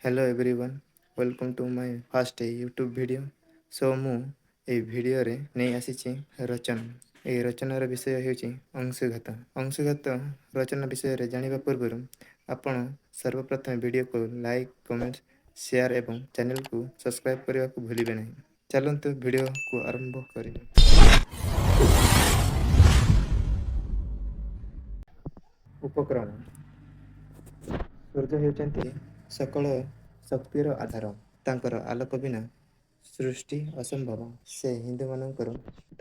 Hello everyone, welcome to my first YouTube video. So ମୁଁ ଏଇ ଭିଡ଼ିଓରେ ନେଇ ଆସିଛି ରଚନା। ଏହି ରଚନାର ବିଷୟ ହେଉଛି ଅଂଶୁଘାତ। ଅଂଶୁଘାତ ରଚନା ବିଷୟରେ ଜାଣିବା ପୂର୍ବରୁ ଆପଣ ସର୍ବପ୍ରଥମେ ଭିଡ଼ିଓକୁ ଲାଇକ୍, କମେଣ୍ଟ, ସେୟାର ଏବଂ ଚ୍ୟାନେଲକୁ ସବସ୍କ୍ରାଇବ୍ କରିବାକୁ ଭୁଲିବେ ନାହିଁ। ଚାଲନ୍ତୁ ଭିଡ଼ିଓକୁ ଆରମ୍ଭ କରିବା। ଉପକ୍ରମ। ସୂର୍ଯ୍ୟ ହେଉଛନ୍ତି ସକଳ ଶକ୍ତିର ଆଧାର। ତାଙ୍କର ଆଲୋକ ବିନା ସୃଷ୍ଟି ଅସମ୍ଭବ। ସେ ହିନ୍ଦୁମାନଙ୍କର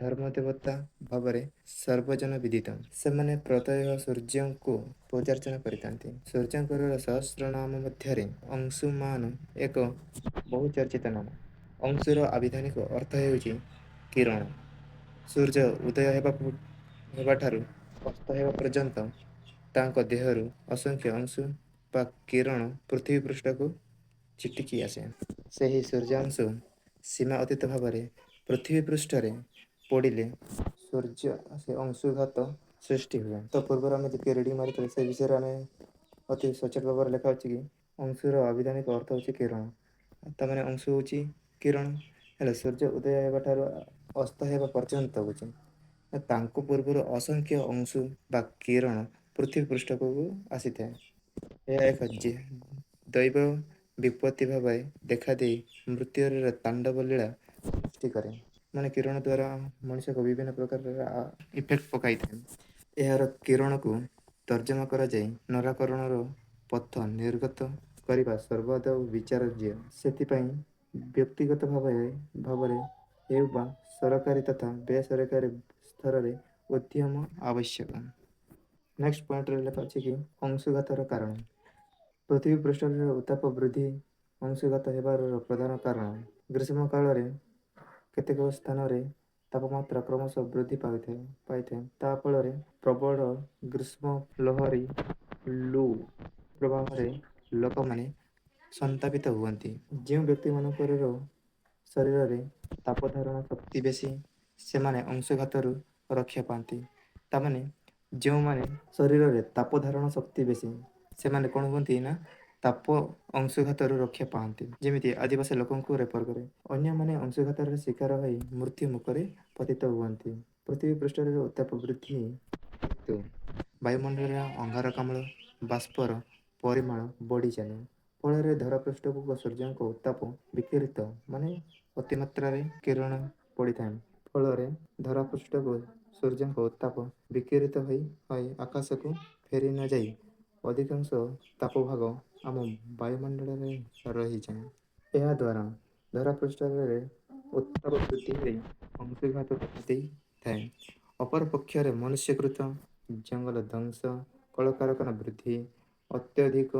ଧର୍ମଦେବତା ଭାବରେ ସର୍ବଜନ ବିଦିତ। ସେମାନେ ପ୍ରତ୍ୟହ ସୂର୍ଯ୍ୟଙ୍କୁ ପୂଜାର୍ଚ୍ଚନା କରିଥାନ୍ତି। ସୂର୍ଯ୍ୟଙ୍କର ସହସ୍ର ନାମ ମଧ୍ୟରେ ଅଂଶୁମାନ ଏକ ବହୁ ଚର୍ଚ୍ଚିତ ନାମ। ଅଂଶୁର ଆଭିଧାନିକ ଅର୍ଥ ହେଉଛି କିରଣ। ସୂର୍ଯ୍ୟ ଉଦୟ ହେବାଠାରୁ ଅସ୍ତ ହେବା ପର୍ଯ୍ୟନ୍ତ ତାଙ୍କ ଦେହରୁ ଅସଂଖ୍ୟ ଅଂଶୁ ବା କିରଣ ପୃଥିବୀ ପୃଷ୍ଠକୁ ଛିଟିକି ଆସେ। ସେହି ସୂର୍ଯ୍ୟାଂଶୁ ସୀମା ଅତୀତ ଭାବରେ ପୃଥିବୀ ପୃଷ୍ଠରେ ପଡ଼ିଲେ ସୂର୍ଯ୍ୟ ସେ ଅଂଶୁଘାତ ସୃଷ୍ଟି ହୁଏ। ତ ପୂର୍ବରୁ ଆମେ ଯେତିକି ରିଡ଼ିଂ ମାରିଥିଲେ, ସେ ବିଷୟରେ ଆମେ ଅତି ସଚୋଟ ଭାବରେ ଲେଖା ଅଛି କି ଅଂଶୁର ଆଭିଧାନିକ ଅର୍ଥ ହେଉଛି କିରଣ। ତାମାନେ ଅଂଶୁ ହେଉଛି କିରଣ। ହେଲେ ସୂର୍ଯ୍ୟ ଉଦୟ ହେବା ଠାରୁ ଅସ୍ତ ହେବା ପର୍ଯ୍ୟନ୍ତ ହେଉଛି ତାଙ୍କ ପୂର୍ବରୁ ଅସଂଖ୍ୟ ଅଂଶୁ ବା କିରଣ ପୃଥିବୀ ପୃଷ୍ଠକୁ ଆସିଥାଏ। ଏହା ଏକ ଦୈବ ବିପତ୍ତି ଭାବରେ ଦେଖାଦେଇ ମୃତ୍ୟୁର ତାଣ୍ଡବ ଲୀଳା ସୃଷ୍ଟି କରେ। ମାନେ କିରଣ ଦ୍ୱାରା ମଣିଷକୁ ବିଭିନ୍ନ ପ୍ରକାରର ଇଫେକ୍ଟ ପକାଇଥାଏ। ଏହାର କିରଣକୁ ତର୍ଜମା କରାଯାଇ ନରାକରଣର ପଥ ନିର୍ଗତ କରିବା ସର୍ବଦା ବିଚାର୍ଯ୍ୟ। ସେଥିପାଇଁ ବ୍ୟକ୍ତିଗତ ଭାବରେ ହେଉ ବା ସରକାରୀ ତଥା ବେସରକାରୀ ସ୍ତରରେ ଉଦ୍ୟମ ଆବଶ୍ୟକ। ନେକ୍ସଟ ପଏଣ୍ଟରେ ଲେଖା ଅଛି କି ଅଂଶୁଘାତର କାରଣ। ପୃଥିବୀ ପୃଷ୍ଠରେ ଉତ୍ତାପ ବୃଦ୍ଧି ଅଂଶୁଘାତ ହେବାର ପ୍ରଧାନ କାରଣ। ଗ୍ରୀଷ୍ମ କାଳରେ କେତେକ ସ୍ଥାନରେ ତାପମାତ୍ରା କ୍ରମଶଃ ବୃଦ୍ଧି ପାଇଥାଏ। ତା ଫଳରେ ପ୍ରବଳ ଗ୍ରୀଷ୍ମ ଲହରୀ ଲୁ ପ୍ରଭାବରେ ଲୋକମାନେ ସନ୍ତାପିତ ହୁଅନ୍ତି। ଯେଉଁ ବ୍ୟକ୍ତିମାନଙ୍କର ଶରୀରରେ ତାପଧାରଣ ଶକ୍ତି ବେଶୀ, ସେମାନେ ଅଂଶୁଘାତରୁ ରକ୍ଷା ପାଆନ୍ତି। ତାମାନେ ଯେଉଁମାନେ ଶରୀରରେ ତାପଧାରଣ ଶକ୍ତି ବେଶୀ, ସେମାନେ କ'ଣ ହୁଅନ୍ତି ନା ତାପ ଅଂଶୁଘାତରୁ ରକ୍ଷା ପାଆନ୍ତି। ଯେମିତି ଆଦିବାସୀ ଲୋକଙ୍କୁ ରେଫର କରେ। ଅନ୍ୟମାନେ ଅଂଶୁଘାତର ଶିକାର ହୋଇ ମୃତ୍ୟୁ ମୁଖରେ ପତିତ ହୁଅନ୍ତି। ପୃଥିବୀ ପୃଷ୍ଠରେ ଉତ୍ତାପ ବୃଦ୍ଧି ହେତୁ ବାୟୁମଣ୍ଡଳରେ ଅଙ୍ଗାରକାମ୍ଳ ବାଷ୍ପର ପରିମାଣ ବଢ଼ିଚାଲେ। ଫଳରେ ଧରାପୃଷ୍ଠକୁ ସୂର୍ଯ୍ୟଙ୍କ ଉତ୍ତାପ ବିକିରିତ, ମାନେ ଅତିମାତ୍ରାରେ କିରଣ ପଡ଼ିଥାଏ। ଫଳରେ ଧରାପୃଷ୍ଠକୁ ସୂର୍ଯ୍ୟଙ୍କ ଉତ୍ତାପ ବିକିରିତ ହୋଇ ହୋଇ ଆକାଶକୁ ଫେରି ନଯାଇ ଅଧିକାଂଶ ତାପଭାଗ ଆମ ବାୟୁମଣ୍ଡଳରେ ରହିଯାଏ। ଏହାଦ୍ୱାରା ଧରାପୃଷ୍ଠରେ ଉତ୍ତାପ ବୃଦ୍ଧି ହୋଇ ଅଂଶୁଘାତ ଦେଖାଦେଇଥାଏ। ଅପରପକ୍ଷରେ ମନୁଷ୍ୟକୃତ ଜଙ୍ଗଲ ଧ୍ୱଂସ, କଳକାରଖାନା ବୃଦ୍ଧି, ଅତ୍ୟଧିକ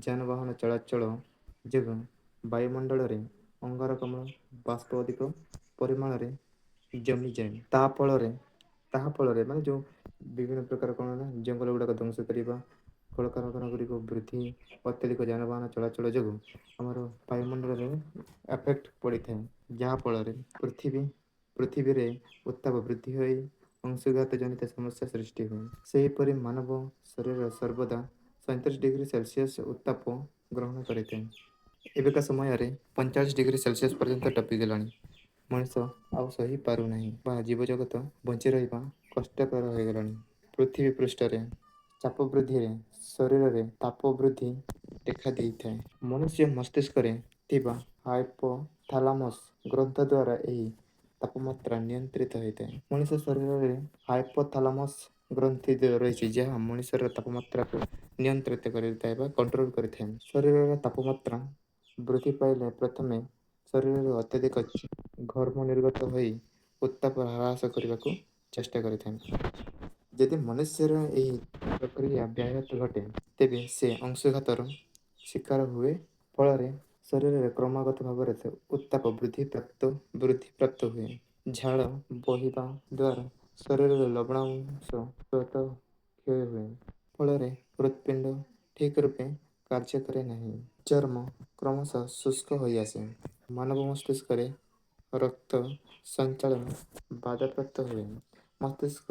ଯାନବାହନ ଚଳାଚଳ ଯୋଗୁଁ ବାୟୁମଣ୍ଡଳରେ ଅଙ୍ଗାରକାମ୍ଳ ବାଷ୍ପ ଅଧିକ ପରିମାଣରେ ଜମିଯାଏ। ତାହା ଫଳରେ ମାନେ ଯେଉଁ ବିଭିନ୍ନ ପ୍ରକାର କ'ଣ ନା ଜଙ୍ଗଲ ଗୁଡ଼ାକ ଧ୍ୱଂସ କରିବା, କଳକାରଖାନା ଗୁଡ଼ିକ ବୃଦ୍ଧି, ଅତ୍ୟଧିକ ଯାନବାହାନ ଚଳାଚଳ ଯୋଗୁଁ ଆମର ବାୟୁମଣ୍ଡଳରେ ଏଫେକ୍ଟ ପଡ଼ିଥାଏ, ଯାହାଫଳରେ ପୃଥିବୀରେ ଉତ୍ତାପ ବୃଦ୍ଧି ହୋଇ ଅଂଶୁଘାତ ଜନିତ ସମସ୍ୟା ସୃଷ୍ଟି ହୁଏ। ସେହିପରି ମାନବ ଶରୀର ସର୍ବଦା 37 ଡିଗ୍ରୀ ସେଲସିୟସ ଉତ୍ତାପ ଗ୍ରହଣ କରିଥାଏ। ଏବେକା ସମୟରେ 45 ଡିଗ୍ରୀ ସେଲସିୟସ ପର୍ଯ୍ୟନ୍ତ ଟପିଗଲାଣି। ମଣିଷ ଆଉ ସହି ପାରୁନାହିଁ ବା ଜୀବଜଗତ ବଞ୍ଚି ରହିବା କଷ୍ଟକର ହୋଇଗଲାଣି। ପୃଥିବୀ ପୃଷ୍ଠରେ ଚାପ ବୃଦ୍ଧିରେ ଶରୀରରେ ତାପ ବୃଦ୍ଧି ଦେଖା ଦେଇଥାଏ। ମନୁଷ୍ୟ ମସ୍ତିଷ୍କରେ ଥିବା ହାଇପୋଥାଲାମସ୍ ଗ୍ରନ୍ଥ ଦ୍ୱାରା ଏହି ତାପମାତ୍ରା ନିୟନ୍ତ୍ରିତ ହୋଇଥାଏ। ମଣିଷ ଶରୀରରେ ହାଇପୋଥାଲାମସ୍ ଗ୍ରନ୍ଥି ରହିଛି, ଯାହା ମଣିଷର ତାପମାତ୍ରାକୁ ନିୟନ୍ତ୍ରିତ କରିଥାଏ ବା କଣ୍ଟ୍ରୋଲ କରିଥାଏ। ଶରୀରର ତାପମାତ୍ରା ବୃଦ୍ଧି ପାଇଲେ ପ୍ରଥମେ ଶରୀରରୁ ଅତ୍ୟଧିକ ଘର୍ମ ନିର୍ଗତ ହୋଇ ଉତ୍ତାପ ହ୍ରାସ କରିବାକୁ ଚେଷ୍ଟା କରିଥାଏ। ଯଦି ମନୁଷ୍ୟର ଏହି ପ୍ରକ୍ରିୟା ବ୍ୟାଘାତ ଘଟେ, ତେବେ ସେ ଅଂଶୁଘାତର ଶିକାର ହୁଏ। ଫଳରେ ଶରୀରରେ କ୍ରମାଗତ ଭାବରେ ଉତ୍ତାପ ବୃଦ୍ଧିପ୍ରାପ୍ତ ହୁଏ। ଝାଳ ବୋହିବା ଦ୍ୱାରା ଶରୀରର ଲବଣାଂଶ ସ୍ୱତଃ କ୍ଷୟ ହୁଏ। ଫଳରେ ହୃତ୍ପିଣ୍ଡ ଠିକ୍ ରୂପେ କାର୍ଯ୍ୟ କରେ ନାହିଁ। ଚର୍ମ କ୍ରମଶଃ ଶୁଷ୍କ ହୋଇଆସେ। ମାନବ ମସ୍ତିଷ୍କରେ ରକ୍ତ ସଞ୍ଚାଳନ ବାଧାପ୍ରାପ୍ତ ହୁଏ। ମସ୍ତିଷ୍କ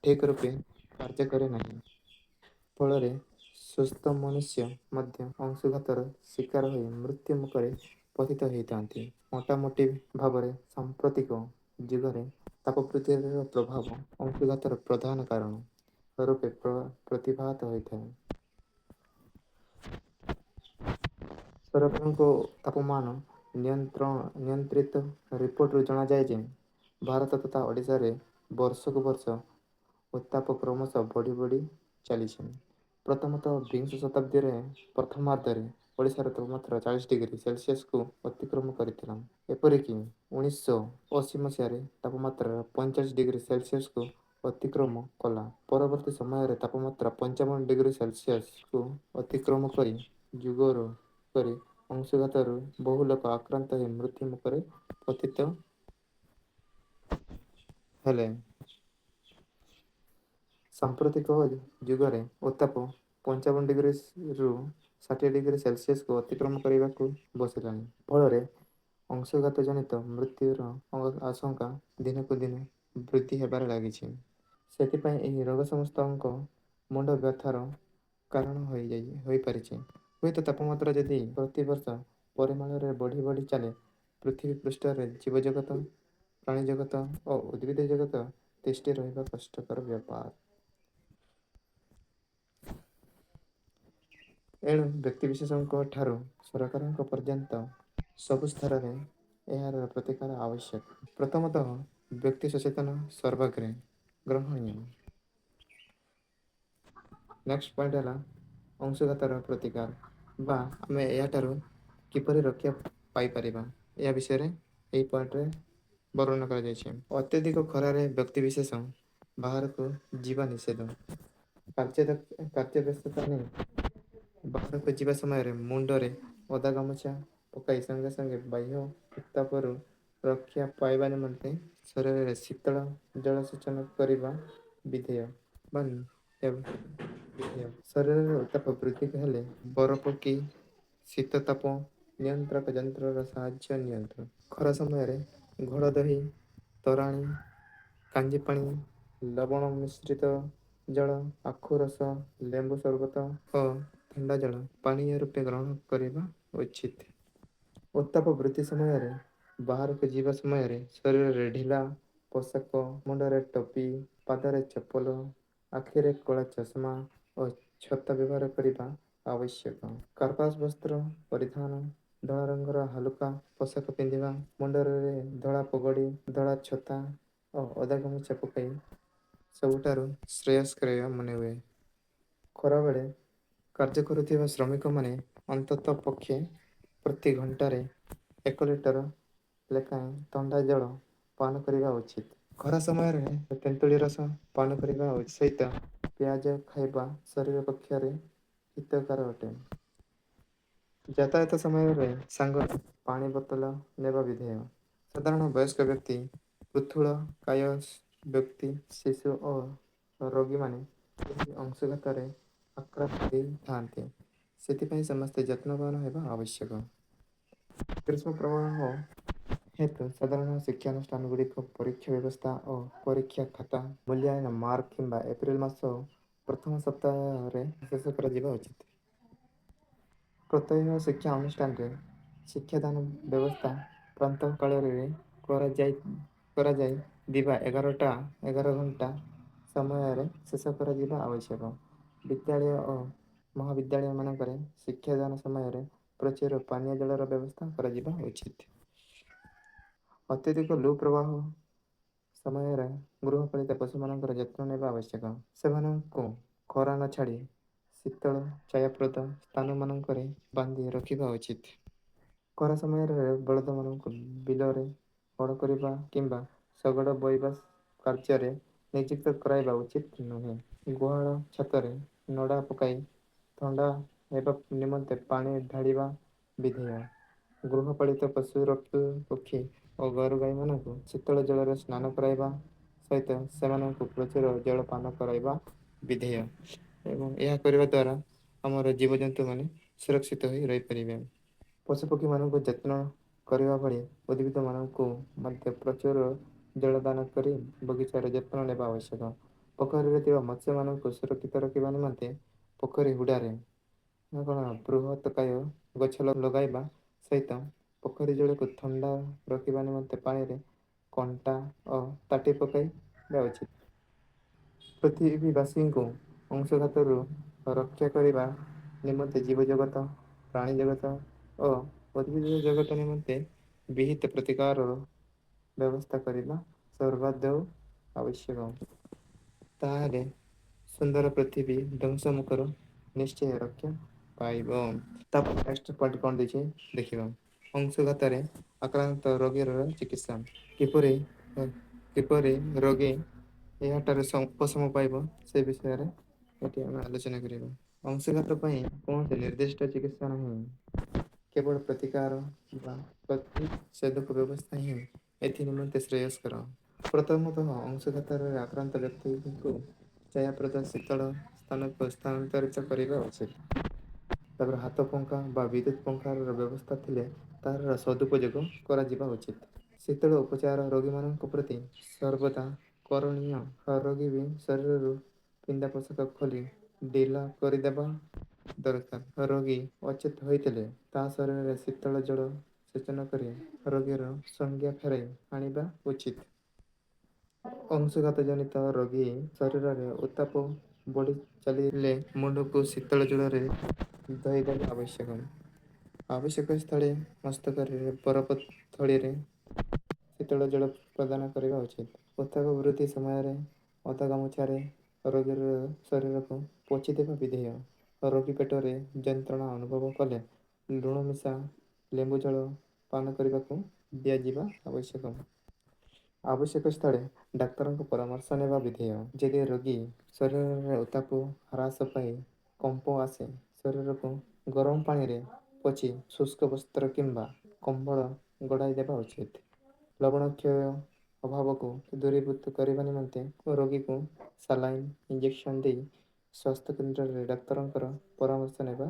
ଠିକ୍ ରୂପେ କାର୍ଯ୍ୟ କରେ ନାହିଁ। ଫଳରେ ସୁସ୍ଥ ମନୁଷ୍ୟ ମଧ୍ୟ ଅଂଶୁଘାତର ଶିକାର ହୋଇ ମୃତ୍ୟୁ ମୁଖରେ ପତିତ ହୋଇଥାନ୍ତି। ମୋଟାମୋଟି ଭାବରେ ସାମ୍ପ୍ରତିକ ଯୁଗରେ ତାପବୃଦ୍ଧିର ପ୍ରଭାବ ଅଂଶୁଘାତର ପ୍ରଧାନ କାରଣ ରୂପେ ପ୍ରତିଭାତ ହୋଇଥାଏ। ସରକାରଙ୍କ ତାପମାନ ନିୟନ୍ତ୍ରିତ ରିପୋର୍ଟରୁ ଜଣାଯାଏ ଯେ ଭାରତ ତଥା ଓଡ଼ିଶାରେ ବର୍ଷକୁ ବର୍ଷ ଉତ୍ତାପ କ୍ରମଶଃ ବଢ଼ି ବଢ଼ି ଚାଲିଛି। ପ୍ରଥମତଃ ବିଂଶ ଶତାବ୍ଦୀରେ ପ୍ରଥମାର୍ଦ୍ଧରେ ଓଡ଼ିଶାର ତାପମାତ୍ରା 40 ଡିଗ୍ରୀ ସେଲସିୟସକୁ ଅତିକ୍ରମ କରିଥିଲା। ଏପରିକି 1980 ମସିହାରେ ତାପମାତ୍ରା 45 ଡିଗ୍ରୀ ସେଲସିୟସକୁ ଅତିକ୍ରମ କଲା। ପରବର୍ତ୍ତୀ ସମୟରେ ତାପମାତ୍ରା 55 ଡିଗ୍ରୀ ସେଲସିୟସକୁ ଅତିକ୍ରମ କରି ଯୁଗରୁ କରି ଅଂଶୁଘାତରୁ ବହୁ ଲୋକ ଆକ୍ରାନ୍ତ ହୋଇ ମୃତ୍ୟୁ ମୁଖରେ ପତିତ ହେଲେ। ସାମ୍ପ୍ରତିକ ଯୁଗରେ ଉତ୍ତାପ 55 ଡିଗ୍ରୀରୁ 60 ଡିଗ୍ରୀ ସେଲସିୟସକୁ ଅତିକ୍ରମ କରିବାକୁ ବସିଲାଣି। ଫଳରେ ଅଂଶୁଘାତ ଜନିତ ମୃତ୍ୟୁର ଆଶଙ୍କା ଦିନକୁ ଦିନ ବୃଦ୍ଧି ହେବାରେ ଲାଗିଛି। ସେଥିପାଇଁ ଏହି ରୋଗ ସମସ୍ତଙ୍କ ମୁଣ୍ଡ ବ୍ୟଥାର କାରଣ ହୋଇପାରିଛି। ହୁଏତ ତାପମାତ୍ରା ଯଦି ପ୍ରତିବର୍ଷ ପରିମାଣରେ ବଢ଼ି ବଢ଼ି ଚାଲେ, ପୃଥିବୀ ପୃଷ୍ଠରେ ଜୀବଜଗତ, ପ୍ରାଣୀଜଗତ ଓ ଉଦ୍ଭିଦ ଜଗତ ତିଷ୍ଠି ରହିବା କଷ୍ଟକର ବ୍ୟାପାର। ଏଣୁ ବ୍ୟକ୍ତିବିଶେଷଙ୍କ ଠାରୁ ସରକାରଙ୍କ ପର୍ଯ୍ୟନ୍ତ ସବୁ ସ୍ତରରେ ଏହାର ପ୍ରତିକାର ଆବଶ୍ୟକ। ପ୍ରଥମତଃ ବ୍ୟକ୍ତି ସଚେତନ ସର୍ବାଗ୍ରେ ଗ୍ରହଣୀୟ। ନେକ୍ସଟ ପଏଣ୍ଟ ହେଲା ଅଂଶୁଘାତର ପ୍ରତିକାର ବା ଆମେ ଏହାଠାରୁ କିପରି ରକ୍ଷା ପାଇପାରିବା, ଏହା ବିଷୟରେ ଏହି ପଏଣ୍ଟରେ ବର୍ଣ୍ଣନା କରାଯାଇଛି। ଅତ୍ୟଧିକ ଖରାରେ ବ୍ୟକ୍ତିବିଶେଷ ବାହାରକୁ ଯିବା ନିଷେଧ। କାର୍ଯ୍ୟ ବ୍ୟସ୍ତତା ନେଇ ବାହାରକୁ ଯିବା ସମୟରେ ମୁଣ୍ଡରେ ଓଦା ଗାମୁଛା ପକାଇ ସଙ୍ଗେ ସଙ୍ଗେ ବାହ୍ୟ ଉତ୍ତାପରୁ ରକ୍ଷା ପାଇବା ନିମନ୍ତେ ଶରୀରରେ ଶୀତଳ ଜଳସେଚନ କରିବା ବିଧେୟ ବା ବିଧେୟ। ଶରୀରରେ ଉତ୍ତାପ ବୃଦ୍ଧି ହେଲେ ବରଫ କି ଶୀତତାପ ନିୟନ୍ତ୍ରକ ଯନ୍ତ୍ରର ସାହାଯ୍ୟ ନିଅନ୍ତୁ। ଖରା ସମୟରେ ଘୋଳ ଦହି, ତୋରାଣି, କାଞ୍ଜି ପାଣି, ଲବଣ ମିଶ୍ରିତ ଜଳ, ଆଖୁ ରସ, ଲେମ୍ବୁ ସରବତ ଓ ଥଣ୍ଡା ଜଳ ପାନୀୟ ରୂପେ ଗ୍ରହଣ କରିବା ଉଚିତ। ଉତ୍ତାପ ବୃଦ୍ଧି ସମୟରେ ବାହାରକୁ ଯିବା ସମୟରେ ଶରୀରରେ ଢିଲା ପୋଷାକ, ମୁଣ୍ଡରେ ଟୋପି, ପାଦରେ ଚପଲ, ଆଖିରେ କଳା ଚଷମା ଓ ଛତା ବ୍ୟବହାର କରିବା ଆବଶ୍ୟକ। କାର୍ପାସ ବସ୍ତ୍ର ପରିଧାନ, ଧଳା ରଙ୍ଗର ହାଲୁକା ପୋଷାକ ପିନ୍ଧିବା, ମୁଣ୍ଡରେ ଧଳା ପଗଡ଼ି, ଧଳା ଛତା ଓ ଓଦା ଗାମୁଛା ପକାଇ ସବୁଠାରୁ ଶ୍ରେୟସ୍କର ମନେ ହୁଏ। ଖରାବେଳେ କାର୍ଯ୍ୟ କରୁଥିବା ଶ୍ରମିକମାନେ ଅନ୍ତତଃ ପକ୍ଷେ ପ୍ରତି ଘଣ୍ଟାରେ 1 ଲିଟର ଲେଖାଏଁ ଥଣ୍ଡା ଜଳ ପାନ କରିବା ଉଚିତ। ଖରା ସମୟରେ ତେନ୍ତୁଳି ରସ ପାନ କରିବା ସହିତ ପିଆଜ ଖାଇବା ଶରୀର ପକ୍ଷରେ ହିତକାର ଅଟେ। ଯାତାୟାତ ସମୟରେ ସାଙ୍ଗରେ ପାଣି ବୋତଲ ନେବା ବିଧେୟ। ସାଧାରଣ ବୟସ୍କ ବ୍ୟକ୍ତି, ପୃଥୁଳ କାୟ ବ୍ୟକ୍ତି, ଶିଶୁ ଓ ରୋଗୀମାନେ ଏହି ଅଂଶୁଘାତରେ ଆକ୍ରାନ୍ତ ହୋଇଥାନ୍ତି। ସେଥିପାଇଁ ସମସ୍ତେ ଯତ୍ନବାନ ହେବା ଆବଶ୍ୟକ। ଗ୍ରୀଷ୍ମ ପ୍ରବାହ ହେତୁ ସାଧାରଣ ଶିକ୍ଷାନୁଷ୍ଠାନ ଗୁଡ଼ିକ ପରୀକ୍ଷା ବ୍ୟବସ୍ଥା ଓ ପରୀକ୍ଷା ଖାତା ମୂଲ୍ୟାୟନ ମାର୍ଚ୍ଚ କିମ୍ବା ଏପ୍ରିଲ ମାସ ପ୍ରଥମ ସପ୍ତାହରେ ଶେଷ କରାଯିବା ଉଚିତ। ପ୍ରତ୍ୟହ ଶିକ୍ଷା ଅନୁଷ୍ଠାନରେ ଶିକ୍ଷାଦାନ ବ୍ୟବସ୍ଥା ପ୍ରାନ୍ତ କାଳରେ କରାଯାଇ ଦିବା 11 ଘଣ୍ଟା ସମୟରେ ଶେଷ କରାଯିବା ଆବଶ୍ୟକ। ବିଦ୍ୟାଳୟ ଓ ମହାବିଦ୍ୟାଳୟ ମାନଙ୍କରେ ଶିକ୍ଷାଦାନ ସମୟରେ ପ୍ରଚୁର ପାନୀୟ ଜଳର ବ୍ୟବସ୍ଥା କରାଯିବା ଉଚିତ। ଅତ୍ୟଧିକ ଲୁ ପ୍ରବାହ ସମୟରେ ଗୃହପାଳିତ ପଶୁମାନଙ୍କର ଯତ୍ନ ନେବା ଆବଶ୍ୟକ। ସେମାନଙ୍କୁ ଖରା ନ ଛାଡ଼ି ଶୀତଳ ଛାୟାପ୍ରଦ ସ୍ଥାନମାନଙ୍କରେ ବାନ୍ଧି ରଖିବା ଉଚିତ। ଖରା ସମୟରେ ବଳଦମାନଙ୍କୁ ବିଲରେ ହଳ କରିବା କିମ୍ବା ଶଗଡ଼ ବୋହିବା କାର୍ଯ୍ୟରେ ନିଯୁକ୍ତ କରାଇବା ଉଚିତ ନୁହେଁ। ଗୁହାଳ ଛାତରେ ନଡ଼ା ପକାଇ ଥଣ୍ଡା ହେବା ନିମନ୍ତେ ପାଣି ଢାଳିବା ବିଧେୟ। ଗୃହପାଳିତ ପଶୁ ପକ୍ଷୀ ଓ ଗୋରୁ ଗାଈମାନଙ୍କୁ ଶୀତଳ ଜଳରେ ସ୍ନାନ କରାଇବା ସହିତ ସେମାନଙ୍କୁ ପ୍ରଚୁର ଜଳପାନ କରାଇବା ବିଧେୟ ଏବଂ ଏହା କରିବା ଦ୍ୱାରା ଆମର ଜୀବଜନ୍ତୁମାନେ ସୁରକ୍ଷିତ ହୋଇ ରହିପାରିବେ। ପଶୁପକ୍ଷୀମାନଙ୍କୁ ଯତ୍ନ କରିବା ଭଳି ଉଦ୍ଭିଦମାନଙ୍କୁ ମଧ୍ୟ ପ୍ରଚୁର ଜଳଦାନ କରି ବଗିଚାର ଯତ୍ନ ନେବା ଆବଶ୍ୟକ। ପୋଖରୀରେ ଥିବା ମତ୍ସ୍ୟମାନଙ୍କୁ ସୁରକ୍ଷିତ ରଖିବା ନିମନ୍ତେ ପୋଖରୀ ହୁଡ଼ାରେ କ'ଣ ବୃହତକାୟ ଗଛ ଲଗାଇବା ସହିତ ପୋଖରୀ ଜଳକୁ ଥଣ୍ଡା ରଖିବା ନିମନ୍ତେ ପାଣିରେ କଣ୍ଟା ଓ ତାଟି ପକାଇବା ଉଚିତ। ପୃଥିବୀବାସୀଙ୍କୁ ଅଂଶୁଘାତରୁ ରକ୍ଷା କରିବା ନିମନ୍ତେ ଜୀବଜଗତ, ପ୍ରାଣୀ ଜଗତ ଓ ଉଦ୍ଭିଦ ଜଗତ ନିମନ୍ତେ ବିହିତ ପ୍ରତିକାରର ବ୍ୟବସ୍ଥା କରିବା ସର୍ବାଦୌ ଆବଶ୍ୟକ। ତାହେଲେ ସୁନ୍ଦର ପୃଥିବୀ ଧ୍ୱଂସମୁଖରୁ ନିଶ୍ଚୟ ରକ୍ଷା ପାଇବ। ତାପରେ ନେକ୍ସଟ ପଏଣ୍ଟ କଣ ଦେଇଛି ଦେଖିବା। ଅଂଶୁଘାତରେ ଆକ୍ରାନ୍ତ ରୋଗୀର ଚିକିତ୍ସା। କିପରି କିପରି ରୋଗୀ ଏହାଠାରୁ ଉପଶମ ପାଇବ ସେ ବିଷୟରେ ଏଠି ଆମେ ଆଲୋଚନା କରିବା। ଅଂଶୁଘାତ ପାଇଁ କୌଣସି ନିର୍ଦ୍ଦିଷ୍ଟ ଚିକିତ୍ସା ନାହିଁ। କେବଳ ପ୍ରତିକାର ବା ପ୍ରତିଷେଧକ ବ୍ୟବସ୍ଥା ହିଁ ଏଥି ନିମନ୍ତେ ଶ୍ରେୟସ୍କର। ପ୍ରଥମତଃ ଅଂଶୁଘାତରେ ଆକ୍ରାନ୍ତ ବ୍ୟକ୍ତିଙ୍କୁ ଛାୟାପ୍ରଦ ଶୀତଳ ସ୍ଥାନକୁ ସ୍ଥାନାନ୍ତରିତ କରିବା ଉଚିତ। ତାପରେ ହାତ ପଙ୍ଖା ବା ବିଦ୍ୟୁତ ପଙ୍ଖାର ବ୍ୟବସ୍ଥା ଥିଲେ ତାହାର ସଦୁପଯୋଗ କରାଯିବା ଉଚିତ। ଶୀତଳ ଉପଚାର ରୋଗୀମାନଙ୍କ ପ୍ରତି ସର୍ବଦା କରଣୀୟ। ରୋଗୀ ବି ଶରୀରରୁ ପିନ୍ଧା ପୋଷାକ ଖୋଲି ଢିଲା କରିଦେବା ଦରକାର। ରୋଗୀ ଅଚେତ ହୋଇଥିଲେ ତା ଶରୀରରେ ଶୀତଳ ଜଳ ସେଚନ କରି ରୋଗୀର ସଂଜ୍ଞା ଫେରାଇ ଆଣିବା ଉଚିତ। ଅଂଶୁଘାତ ଜନିତ ରୋଗୀ ଶରୀରରେ ଉତ୍ତାପ ବଢ଼ି ଚାଲିଲେ ମୁଣ୍ଡକୁ ଶୀତଳ ଜଳରେ ଧୋଇଦେବା ଆବଶ୍ୟକ। ଆବଶ୍ୟକ ସ୍ଥଳେ ମସ୍ତକରେ ବରଫ ଥଳିରେ ଶୀତଳ ଜଳ ପ୍ରଦାନ କରିବା ଉଚିତ। ଉତ୍ତାପ ବୃଦ୍ଧି ସମୟରେ ଓଦା ଗାମୁଛାରେ ରୋଗୀର ଶରୀରକୁ ପୋଛିଦେବା ବିଧେୟ। ରୋଗୀ ପେଟରେ ଯନ୍ତ୍ରଣା ଅନୁଭବ କଲେ ଲୁଣ ମିଶା ଲେମ୍ବୁ ଜଳ ପାନ କରିବାକୁ ଦିଆଯିବା ଆବଶ୍ୟକ। ଆବଶ୍ୟକ ସ୍ଥଳେ ଡାକ୍ତରଙ୍କ ପରାମର୍ଶ ନେବା ବିଧେୟ। ଯଦି ରୋଗୀ ଶରୀରରେ ଉତ୍ତାପ ହ୍ରାସ ପାଇ କମ୍ପ ଆସେ, ଶରୀରକୁ ଗରମ ପାଣିରେ ପୋଛି ଶୁଷ୍କ ବସ୍ତ୍ର କିମ୍ବା କମ୍ବଳ ଘୋଡ଼ାଇ ଦେବା ଉଚିତ। ଲବଣକ୍ଷୟ ଅଭାବକୁ ଦୂରୀଭୂତ କରିବା ନିମନ୍ତେ ରୋଗୀକୁ ସାଲାଇନ୍ ଇଞ୍ଜେକ୍ସନ୍ ଦେଇ ସ୍ୱାସ୍ଥ୍ୟକେନ୍ଦ୍ରରେ ଡାକ୍ତରଙ୍କର ପରାମର୍ଶ ନେବା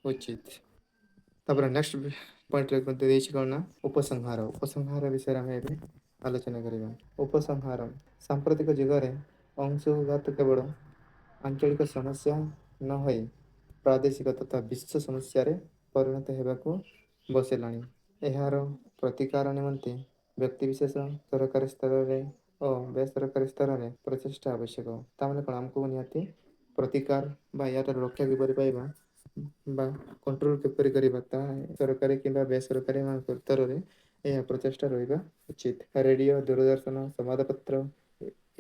ଉଚିତ। ତାପରେ ନେକ୍ସଟ ପଏଣ୍ଟରେ ମଧ୍ୟ ଦେଇଛି କ'ଣ ନା ଉପସଂହାର। ଉପସଂହାର ବିଷୟରେ ଆମେ ଏବେ ଆଲୋଚନା କରିବା। ଉପସଂହାର: ସାମ୍ପ୍ରତିକ ଯୁଗରେ ଅଂଶୁଘାତ କେବଳ ଆଞ୍ଚଳିକ ସମସ୍ୟା ନ ହୋଇ ପ୍ରାଦେଶିକ ତଥା ବିଶ୍ୱ ସମସ୍ୟାରେ ପରିଣତ ହେବାକୁ ବସିଲାଣି। ଏହାର ପ୍ରତିକାର ନିମନ୍ତେ ବ୍ୟକ୍ତିବିଶେଷ, ସରକାରୀ ସ୍ତରରେ ଓ ବେସରକାରୀ ସ୍ତରରେ ପ୍ରଚେଷ୍ଟା ଆବଶ୍ୟକ। ତାମାନେ କ'ଣ, ଆମକୁ ନିହାତି ପ୍ରତିକାର ବା ଏହାର ରକ୍ଷା କିପରି ପାଇବା ବା କଣ୍ଟ୍ରୋଲ କିପରି କରିବା, ତାହା ସରକାରୀ କିମ୍ବା ବେସରକାରୀ ସ୍ତରରେ ଏହା ପ୍ରଚେଷ୍ଟା ରହିବା ଉଚିତ। ରେଡ଼ିଓ, ଦୂରଦର୍ଶନ, ସମ୍ବାଦପତ୍ର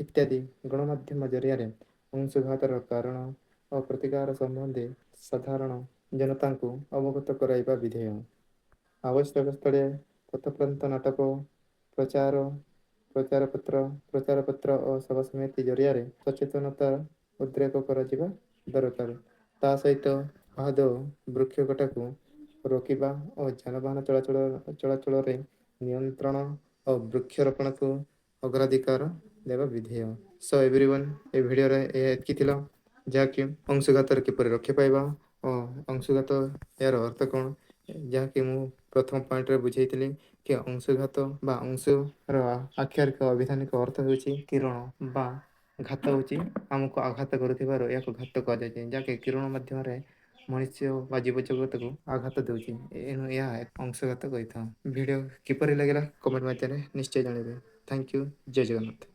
ଇତ୍ୟାଦି ଗଣମାଧ୍ୟମ ଜରିଆରେ ଅଂଶୁଘାତର କାରଣ ଓ ପ୍ରତିକାର ସମ୍ବନ୍ଧେ ସାଧାରଣ ଜନତାଙ୍କୁ ଅବଗତ କରାଇବା ବିଧେୟ। ଆବଶ୍ୟକ ସ୍ଥଳେ ପଥପ୍ରାନ୍ତ ନାଟକ, ପ୍ରଚାରପତ୍ର ଓ ସଭା ସମିତି ଜରିଆରେ ସଚେତନତା ଉଦ୍ରେକ କରାଯିବା ଦରକାର। ତା ସହିତ ଆଦୌ ବୃକ୍ଷ କଟାକୁ ରୋକିବା ଓ ଯାନବାହନ ଚଳାଚଳରେ ନିୟନ୍ତ୍ରଣ ଓ ବୃକ୍ଷରୋପଣକୁ ଅଗ୍ରାଧିକାର ଦେବା ବିଧେୟ। ସୋ ଏଭ୍ରିୱାନ୍, ଏ ଭିଡ଼ିଓରେ ଏହା ଏତିକି ଥିଲା, ଯାହାକି ଅଂଶୁଘାତରେ କିପରି ରକ୍ଷା ପାଇବା ଓ ଅଂଶୁଘାତ ଏହାର ଅର୍ଥ କ'ଣ, ଯାହାକି ମୁଁ ପ୍ରଥମ ପଏଣ୍ଟରେ ବୁଝେଇଥିଲି କି ଅଂଶୁଘାତ ବା ଅଂଶୁର ଆକ୍ଷରିକ ଅଭିଧାନିକ ଅର୍ଥ ହେଉଛି କିରଣ ବା ଘାତ ହେଉଛି ଆମକୁ ଆଘାତ କରୁଥିବାରୁ ଏହାକୁ ଘାତ କୁହାଯାଇଛି, ଯାହାକି କିରଣ ମାଧ୍ୟମରେ ମନୁଷ୍ୟ ବା ଜୀବଜଗତକୁ ଆଘାତ ଦେଉଛି। ଏଣୁ ଏହା ଅଂଶୁଘାତ କହିଥାଉ। ଭିଡ଼ିଓ କିପରି ଲାଗିଲା, କମେଣ୍ଟ ମାଧ୍ୟମରେ ନିଶ୍ଚୟ ଜଣାଇବେ। Thank you. Jay Jagannath.